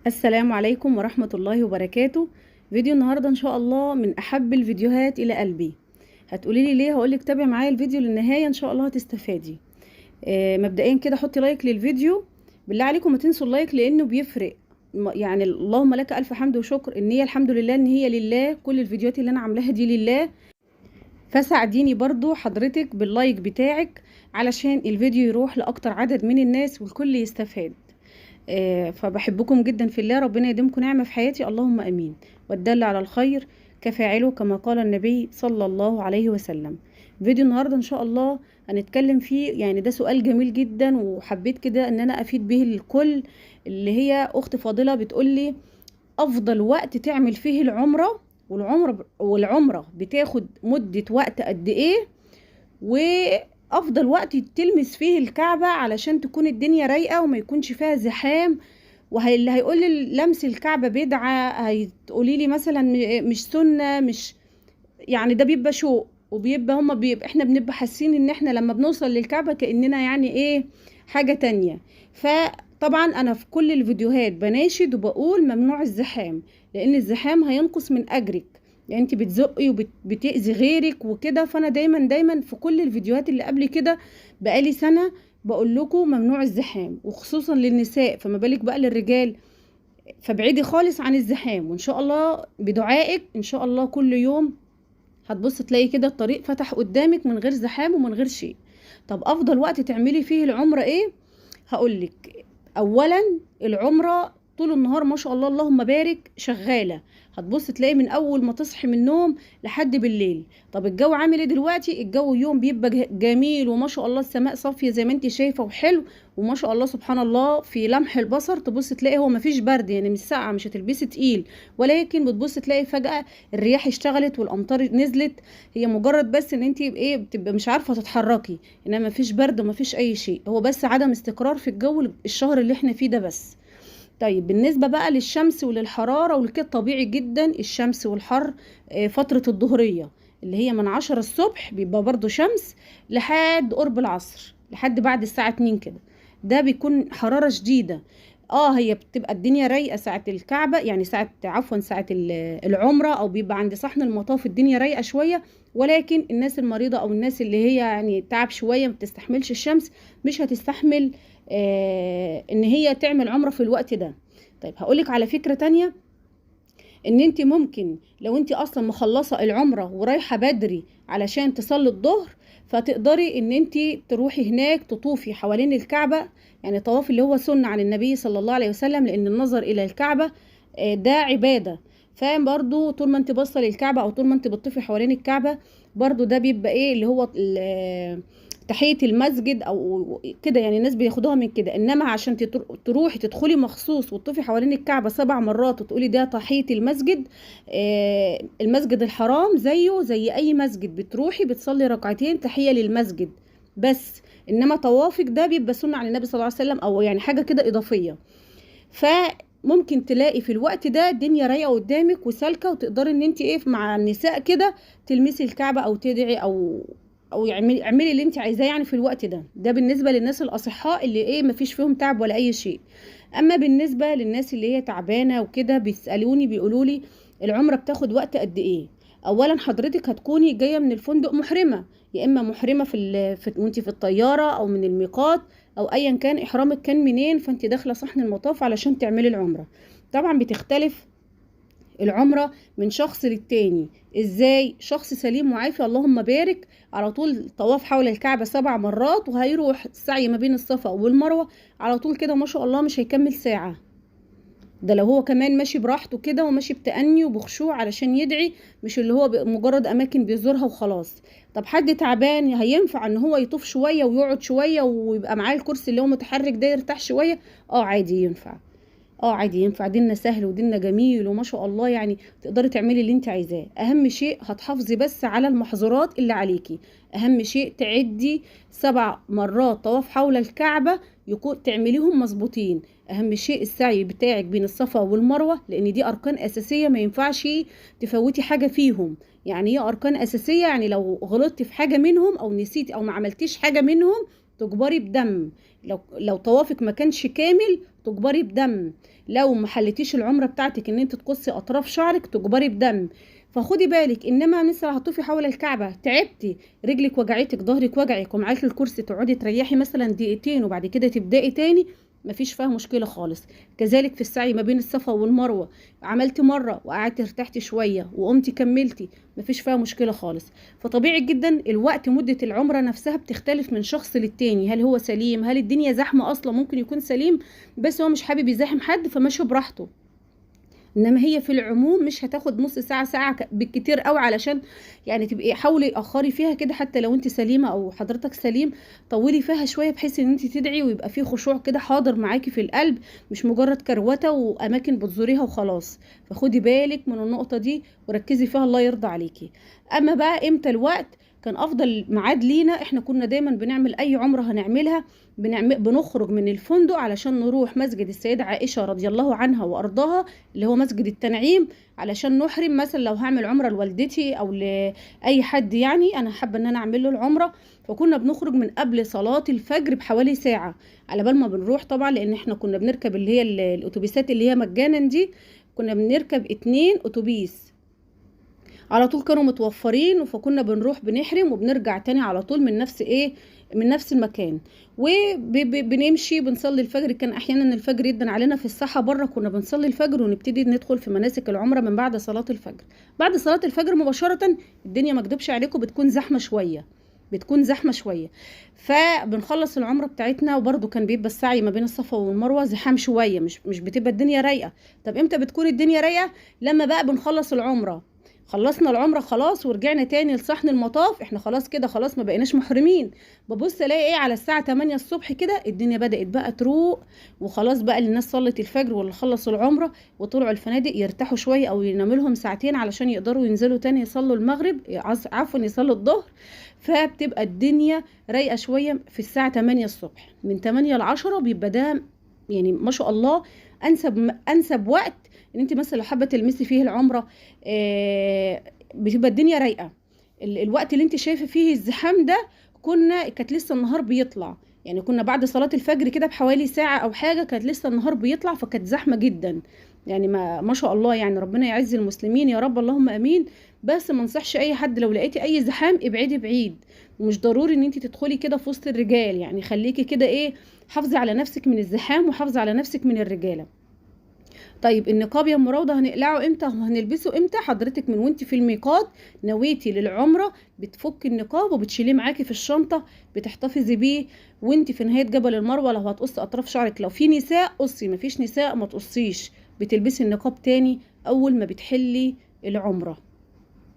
السلام عليكم ورحمة الله وبركاته. فيديو النهاردة إن شاء الله من أحب الفيديوهات إلى قلبي. هتقولي لي ليه؟ هقولك تابعي معايا الفيديو للنهاية إن شاء الله هتستفادي. مبدئيا كده حطي like للفيديو، بالله عليكم ما تنسوا ال like لأنه بيفرق. يعني اللهم لك ألف حمد وشكر، النية الحمد لله إن هي لله، كل الفيديوهات اللي أنا عاملاها دي لله، فساعديني برضو حضرتك بال like بتاعك علشان الفيديو يروح لأكتر عدد من الناس والكل يستفاد. فبحبكم جدا في الله، ربنا يديمكم نعمة في حياتي، اللهم امين. والدل على الخير كفاعله كما قال النبي صلى الله عليه وسلم. فيديو النهارده ان شاء الله هنتكلم فيه، يعني ده سؤال جميل جدا وحبيت كده ان انا افيد به الكل، اللي هي اخت فاضلة بتقولي افضل وقت تعمل فيه العمرة، والعمرة بتاخد مدة وقت قد ايه، وافضل وقت تلمس فيه الكعبة علشان تكون الدنيا رايقة وما يكونش فيها زحام. واللي هيقول لي لمس الكعبة بدعة، هتقولي لي مثلا مش سنة، مش يعني ده بيبقى شوق، وبيبقى هما بيبقى احنا بنبقى حاسين ان احنا لما بنوصل للكعبة كأننا يعني ايه حاجة تانية. فطبعا انا في كل الفيديوهات بناشد وبقول ممنوع الزحام، لان الزحام هينقص من اجرك، يعني انت بتزقي وبتأذي غيرك وكده. فانا دايما دايما في كل الفيديوهات اللي قبل كده بقالي سنة بقول لكم ممنوع الزحام، وخصوصا للنساء، فما بالك بقى للرجال. فابعدي خالص عن الزحام، وان شاء الله بدعائك ان شاء الله كل يوم هتبص تلاقي كده الطريق فتح قدامك من غير زحام ومن غير شيء. طب افضل وقت تعملي فيه العمرة ايه؟ هقولك اولا العمرة طول النهار ما شاء الله اللهم بارك شغالة، هتبص تلاقي من اول ما تصحي من النوم لحد بالليل. طب الجو عامل ايه دلوقتي؟ الجو يوم بيبقى جميل وما شاء الله السماء صافية زي ما انت شايفة وحلو، وما شاء الله سبحان الله في لمح البصر تبص تلاقي هو ما فيش برد، يعني مش ساقعة، مش هتلبسي تقيل، ولكن بتبص تلاقي فجأة الرياح اشتغلت والامطار نزلت. هي مجرد بس ان انت ايه بتبقى مش عارفة تتحركي، انما ما فيش برد وما فيش اي شيء، هو بس عدم استقرار في الجو الشهر اللي احنا فيه ده بس. طيب بالنسبة بقى للشمس وللحرارة والكده، طبيعي جدا الشمس والحر، فترة الظهرية اللي هي من 10 الصبح بيبقى برضو شمس لحد قرب العصر، لحد بعد الساعة 2 كده، ده بيكون حرارة شديدة. هي بتبقى الدنيا رايقة ساعة الكعبة، يعني ساعة عفوا ساعة العمرة، أو بيبقى عند صحن المطاف الدنيا رايقة شوية، ولكن الناس المريضة أو الناس اللي هي يعني تعب شوية ما بتستحملش الشمس مش هتستحمل ان هي تعمل عمرة في الوقت ده. طيب هقولك على فكرة تانية، ان انت ممكن لو انت اصلا مخلصة العمرة ورايحة بدري علشان تصلي الظهر، فتقدري ان انت تروحي هناك تطوفي حوالين الكعبة، يعني طواف اللي هو سنة عن النبي صلى الله عليه وسلم، لان النظر الى الكعبة، ده عبادة. فاهم؟ برضو طول ما انت باصة للكعبة او طول ما انت بتطوفي حوالين الكعبة برضو ده بيبقى ايه اللي هو تحية المسجد او كده، يعني الناس بياخدوها من كده. انما عشان تروحي تدخلي مخصوص وتطوفي حوالين الكعبة 7 مرات وتقولي ده تحية المسجد، المسجد الحرام زيه زي اي مسجد، بتروحي بتصلي ركعتين تحية للمسجد بس، انما طوافك ده بيبقى سنة عن النبي صلى الله عليه وسلم، او يعني حاجة كده اضافية. فممكن تلاقي في الوقت ده الدنيا رايقة قدامك وسالكة، وتقدري ان انت ايه مع النساء كده تلمسي الكعبة او تدعي او اعملي اللي انت عايزاه يعني في الوقت ده. ده بالنسبة للناس الاصحاء اللي ايه مفيش فيهم تعب ولا اي شيء. اما بالنسبة للناس اللي هي تعبانة وكده، بيسالوني بيقولوا لي العمرة بتاخد وقت قد ايه؟ اولا حضرتك هتكوني جاية من الفندق محرمة، يا اما محرمة وانت في الطيارة او من الميقات او ايا كان احرامك كان منين، فانت داخله صحن المطاف علشان تعملي العمرة. طبعا بتختلف العمرة من شخص للتاني. ازاي؟ شخص سليم وعافي اللهم بارك على طول طواف حول الكعبة 7 مرات، وهيروح السعي ما بين الصفا والمروة على طول كده ما شاء الله مش هيكمل ساعة. ده لو هو كمان ماشي براحته كده وماشي بتأني وبخشوع علشان يدعي، مش اللي هو مجرد أماكن بيزورها وخلاص. طب حد تعبان هينفع إن هو يطوف شوية ويقعد شوية ويبقى معاه الكرسي اللي هو متحرك ده يرتاح شوية؟ عادي ينفع. عادي ينفع، ديننا سهل وديننا جميل وما شاء الله، يعني تقدري تعملي اللي انت عايزاه. اهم شيء هتحافظي بس على المحظورات اللي عليكي. اهم شيء تعدي 7 مرات طواف حول الكعبة يكون تعمليهم مظبوطين. اهم شيء السعي بتاعك بين الصفا والمروة، لان دي اركان اساسية ما ينفعش تفوتي حاجة فيهم. يعني ايه اركان اساسية؟ يعني لو غلطتي في حاجة منهم او نسيتي او ما عملتيش حاجة منهم تجبري بدم. لو طوافك ما كانش كامل تجبري بدم، لو ما حلتيش العمرة بتاعتك ان انت تقصي اطراف شعرك تجبري بدم. فخدي بالك. انما مثلا هتطوفي حول الكعبة، تعبتي، رجلك وجعتك، ظهرك وجعك، ومعاكي الكرسي تقعدي تريحي مثلا دقيقتين وبعد كده تبدأي تاني، مفيش فيها مشكلة خالص. كذلك في السعي ما بين الصفا والمروة، عملتي مرة وقعدتي ارتحتي شوية وقمتي كملتي، مفيش فيها مشكلة خالص. فطبيعي جدا الوقت، مدة العمرة نفسها بتختلف من شخص للتاني، هل هو سليم، هل الدنيا زحمة أصلا، ممكن يكون سليم بس هو مش حابب يزاحم حد فماشي براحته. انما هي في العموم مش هتاخد نص ساعة، ساعة بالكتير قوي، علشان يعني تبقي حاولي اخري فيها كده، حتى لو انت سليمة او حضرتك سليم طولي فيها شوية، بحيث ان انت تدعي ويبقى في خشوع كده حاضر معاكي في القلب، مش مجرد كروته واماكن بتزوريها وخلاص. فخدي بالك من النقطة دي وركزي فيها، الله يرضى عليكي. اما بقى امتى الوقت كان افضل ميعاد لينا، احنا كنا دايما بنعمل اي عمره هنعملها بنخرج من الفندق علشان نروح مسجد السيدة عائشة رضي الله عنها وارضاها اللي هو مسجد التنعيم، علشان نحرم. مثلا لو هعمل عمره لوالدتي او لاي حد، يعني انا حابة ان انا اعمل له العمرة، فكنا بنخرج من قبل صلاة الفجر بحوالي ساعة على بال ما بنروح طبعا، لان احنا كنا بنركب اللي هي الاتوبيسات اللي هي مجانا دي، كنا بنركب 2 اتوبيس على طول، كانوا متوفرين، فكنا بنروح بنحرم وبنرجع تاني على طول من نفس ايه، من نفس المكان، وبنمشي بنصلي الفجر. كان احيانا الفجر يدن علينا في الساحة بره، كنا بنصلي الفجر ونبتدي ندخل في مناسك العمرة من بعد صلاة الفجر. بعد صلاة الفجر مباشرة الدنيا ما اكدبش عليكم بتكون زحمة شوية، بتكون زحمة شوية، فبنخلص العمرة بتاعتنا. وبرده كان بيبقى السعي ما بين الصفا والمروة زحام شوية، مش بتبقى الدنيا رايقة. طب امتى بتكون الدنيا رايقة؟ لما بقى بنخلص العمرة، خلصنا العمرة خلاص ورجعنا تاني لصحن المطاف، احنا خلاص كده خلاص ما بقيناش محرمين. ببص الاقي ايه على الساعة 8 الصبح كده الدنيا بدات بقى تروق، وخلاص بقى الناس صلت الفجر واللي خلصوا العمرة وطلعوا الفنادق يرتاحوا شوية او يناموا لهم ساعتين علشان يقدروا ينزلوا تاني يصلوا المغرب، عفوا يصلوا الظهر. فبتبقى الدنيا رايقة شوية في الساعة 8 الصبح، من 8 ل 10 بيبقى ده يعني ما شاء الله انسب وقت ان انت مثلا لو حابة تلمسي فيه العمرة، بتبقى الدنيا رايقة. الوقت اللي انت شايفه فيه الزحام ده كانت لسه النهار بيطلع، يعني كنا بعد صلاة الفجر كده بحوالي ساعة او حاجة كانت لسه النهار بيطلع، فكانت زحمة جدا يعني ما شاء الله، يعني ربنا يعز المسلمين يا رب، اللهم امين. بس ما انصحش اي حد لو لقيتي اي زحام ابعدي بعيد، ومش ضروري ان انت تدخلي كده في وسط الرجال، يعني خليكي كده ايه، حافظي على نفسك من الزحام وحافظي على نفسك من الرجالة. طيب النقاب يا ام روضة هنقلعه امتى وهنلبسه امتى؟ حضرتك من وانت في الميقات نويتي للعمرة بتفك النقاب وبتشيليه معاكي في الشنطة، بتحتفظي بيه وانت في نهاية جبل المروة. لو هتقصي اطراف شعرك، لو في نساء قصي، مفيش نساء ما تقصيش، بتلبسي النقاب تاني اول ما بتحلي العمرة.